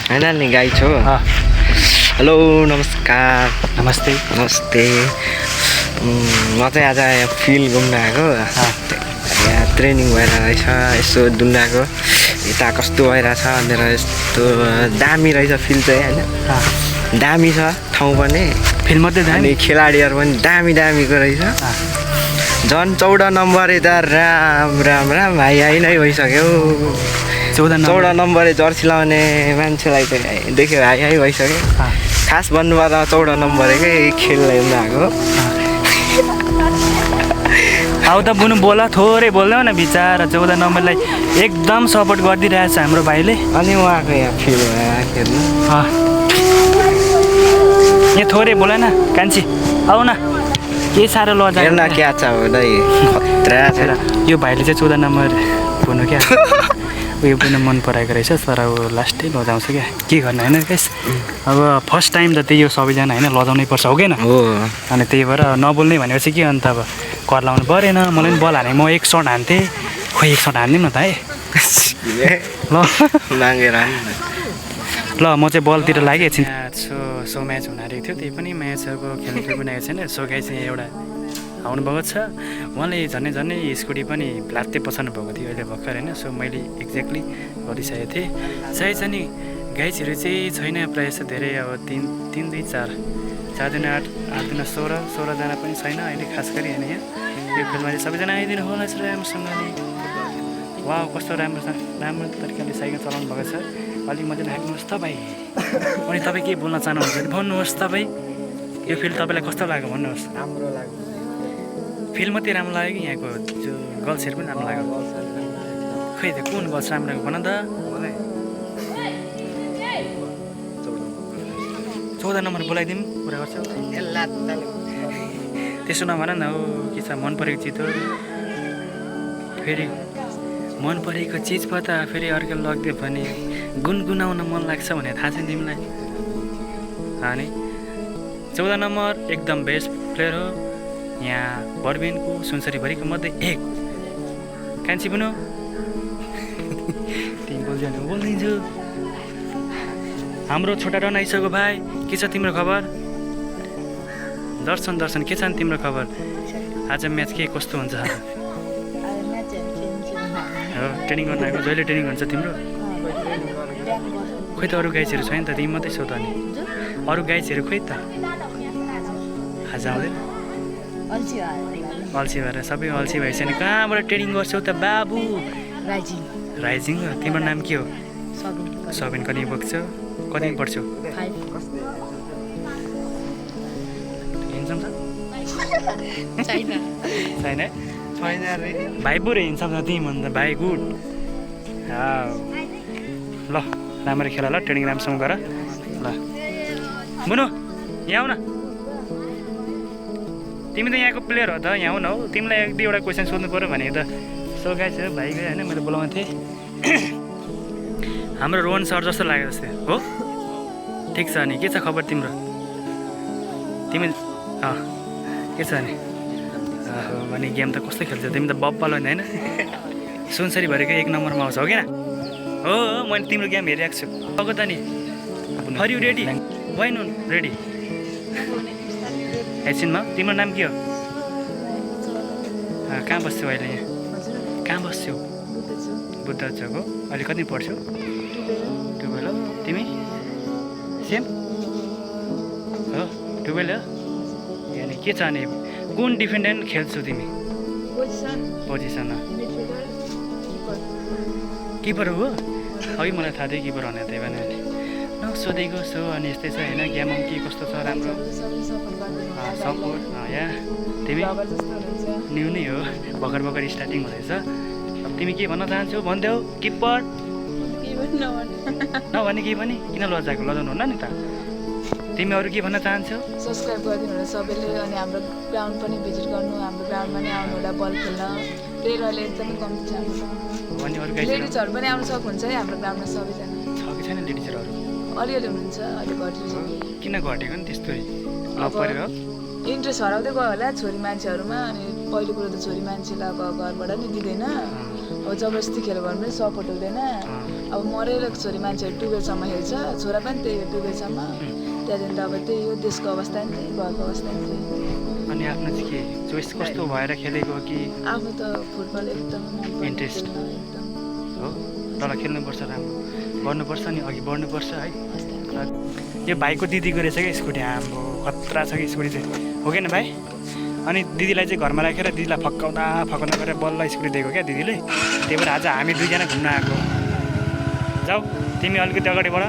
हैन नि गाई छौ। हेलो नमस्कार। नमस्ते। नमस्ते। म चाहिँ आज यहाँ फिल्ड घुम्न आएको। यहाँ ट्रेनिङ भएर रहेछ यसो डुन्डाको यता कस्तो भइरहेछ भनेर यस्तो दामी रहेछ फिल्ड चाहिँ होइन। दामी छ ठाउँ पनि फिल्ड मात्रै दामी अनि खेलाडीहरू पनि दामी दामीको रहेछ। झन् 14 नम्बर यता राम राम राम भाइ आइ नै भइसक्यो। 14 नम्बरे जर्सी लाउने मान्छेलाई चाहिँ देख्यो हाई हाई भइसक्यो। खास भन्नुपर्दा 14 नम्बरकै खेल्न हेर्न आएको। आउ त बुनु बोला थोरै बोल्दैन न बिचारा 14 नम्बरलाई एकदम सपोर्ट गरिदिरहेछ हाम्रो भाइले। अनि उहाँको यहाँ फिल्डमा खेल्नु यहाँ थोरै बोला न कान्छी आऊ न के साह्रो लजा हेर्न क्या छ दाइ खतरा छ। यो भाइले चाहिँ 14 नम्बर बुनु क्या उयो पनि मन पराएको रहेछ तर अब लास्टै लजाउँछ क्या के गर्नु होइन गाइस। अब फर्स्ट टाइम त त्यही हो सबैजना होइन लजाउनै पर्छ हो किन हो। अनि त्यही भएर नबोल्ने भनेपछि के अन्त अब कर लाउनु परेन। मलाई पनि बल हाने म एक सर्ट हान्थेँ खोइ एक सर्ट हान्दिउँ न त है ल मागेर ल म चाहिँ बलतिर लागेँ एकछिन। सो म्याच हुन आँटेको थियो त्यही पनि म्याचहरूको खेल्ने पनि आएको छैन। सो गाई चाहिँ एउटा आउनुभएको छ उहाँले झन्डै झन्डै स्कुटी पनि लात्ते पछाउनु भएको थियो अहिले भर्खर होइन। सो मैले एक्ज्याक्टली गरिसकेको थिएँ सायद चाहिँ नि गाइजहरू चाहिँ छैन प्रायः जस्तो धेरै अब 3 2 4 दुना 8 दुना 16जना पनि छैन अहिले खास गरी होइन। यहाँ यो फिल्डमा चाहिँ सबैजना आइदिनु होला राम्रोसँगले। वा कस्तो राम्रो तरिकाले साइकल चलाउनु भएको छ। अलिक मजाले हाक्नुहोस् त भाइ। अनि तपाईँ के बोल्न चाहनुहुन्छ भने भन्नुहोस् तपाईँ यो फिल्ड तपाईँलाई कस्तो लाग्यो भन्नुहोस्। राम्रो लाग्यो फिल्ड मात्रै राम्रो लाग्यो कि यहाँको जो गर्ल्सहरू पनि राम्रो लाग्यो। खोइ त कुन गर्ल्स राम्रो लाग्यो भन त। 14 नम्बर बोलाइदिउँ कुरा गर्छ त्यसो नभन न हो के छ मन परेको चिज हो फेरि मन परेको चिज पो त फेरि अर्को लगिदियो भने गुनगुनाउन मन लाग्छ भने थाहा छैन तिमीलाई। अनि 14 नम्बर एकदम बेस्ट प्लेयर हो यहाँ बर्बिनको सुनसरीभरिको मध्ये एक। कान्छी बुनु तिमी बोल्छौ भने बोलिदिन्छु। हाम्रो छोटा रन आइसक्यो भाइ के छ तिम्रो खबर। दर्शन के छ नि तिम्रो खबर। आज म्याच के कस्तो हुन्छ आज हो ट्रेनिङ गर्न आएको जहिले ट्रेनिङ हुन्छ तिम्रो। खोइ त अरू गाइजहरू छैन त तिमी मात्रै छौ त। अनि अरू गाइजहरू खोइ त आज आउँदैन अल्छी भएर सबै अल्छी भइसक्यो। कहाँबाट ट्रेनिङ गर्छौ त बाबु। राइजिङ हो तिम्रो नाम के हो। सबिन कति बग्छौ कति पढ्छौ। छैन भाइ पुरै हिँड्छौ तिमी भन्दा भाइ गुड। ल राम्ररी खेल ल ट्रेनिङ राम्रोसँग गर ल। बुनु यहाँ आऊ न तिमी त यहाँको प्लेयर हो त यहाँ आऊ न हौ। तिमीलाई 1-2वटा क्वेसन सोध्नु पऱ्यो भने त सो गाइस भाइ गयो होइन मैले बोलाउनु थिएँ। हाम्रो रोहन सर जस्तो लाग्यो जस्तै हो ठिक छ। अनि के छ खबर तिम्रो तिमी के छ अनि भने गेम त कस्तो खेल्छ तिमी त बब्बल होइन सुनसरीभरिको 1 नम्बरमा आउँछ हो किन हो। मैले तिम्रो गेम हेरिरहेको छु अब त नि for you ready why no ready एकछिनमा। तिम्रो नाम के हो कहाँ बस्छौ अहिले यहाँ कहाँ बस्छौ बुद्ध चोक हो। अहिले कति पढ्छौ 12 हो। तिमी सेम हो 12 हो। अनि के छ अनि कुन डिफेन्डेन्ट खेल्छौ तिमी पोजिसन किपर हो। अघि मलाई थाहा थियो किपर भने त्यही भने नसोधेको सो। अनि यस्तै छ होइन गेममा के कस्तो छ राम्रो सपोर्ट यहाँ तिमी न्यु नै हो भर्खर स्टार्टिङ हुँदैछ। अब तिमी के भन्न चाहन्छौ भनिदेऊ किपर नभने केही पनि किन लजाएको लजाउनु होला नि त। तिमी अरू के भन्न चाहन्छौ। सब्सक्राइब गरिदिनु होला सबैले। अनि हाम्रो ग्राउन्ड पनि भिजिट गर्नु हाम्रो ग्राउन्डमा नै आउनु होला बल खेल्न। प्लेयरहरूले एकदमै कम्ती छ अनि अरू लेडिजहरू पनि आउनु सक्नुहुन्छ है हाम्रो ग्राउन्डमा सबैजना छ कि छैन लेडिजहरू अलिअलि हुनुहुन्छ अहिले घटेको किन घटेको नि त्यस्तो परेर इन्ट्रेस्ट हराउँदै गयो होला छोरी मान्छेहरूमा। अनि पहिलो कुरो त छोरी मान्छेलाई अब घरबाट नि दिँदैन अब जबरजस्ती खेल्यो भने पनि सपोर्ट हुँदैन। अब मरेर छोरी मान्छेहरू टुवेलसम्म हेर्छ छोरा पनि त्यही हो टुवेलसम्म त्यहाँदेखि त अब त्यही हो देशको अवस्था नि त्यही घरको अवस्था नि त्यही अनि आफ्नो चाहिँ के चोइस कस्तो भएर खेलेको हो कि आफू त फुटबल एकदम इन्ट्रेस्ट एकदम हो तर खेल्नुपर्छ राम्रो गर्नुपर्छ नि अघि बढ्नुपर्छ है हस् यो भाइको दिदीको रहेछ क्या स्कुटी हाम्रो खतरा छ कि स्कुटी चाहिँ हो कि न भाइ अनि दिदीलाई चाहिँ घरमा राखेर दिदीलाई फकाउँदा गरेर बल्ल स्कुटी दिएको क्या दिदीले त्यही भएर आज हामी दुईजना घुम्न आएको जाऊ तिमी अलिकति अगाडि बढ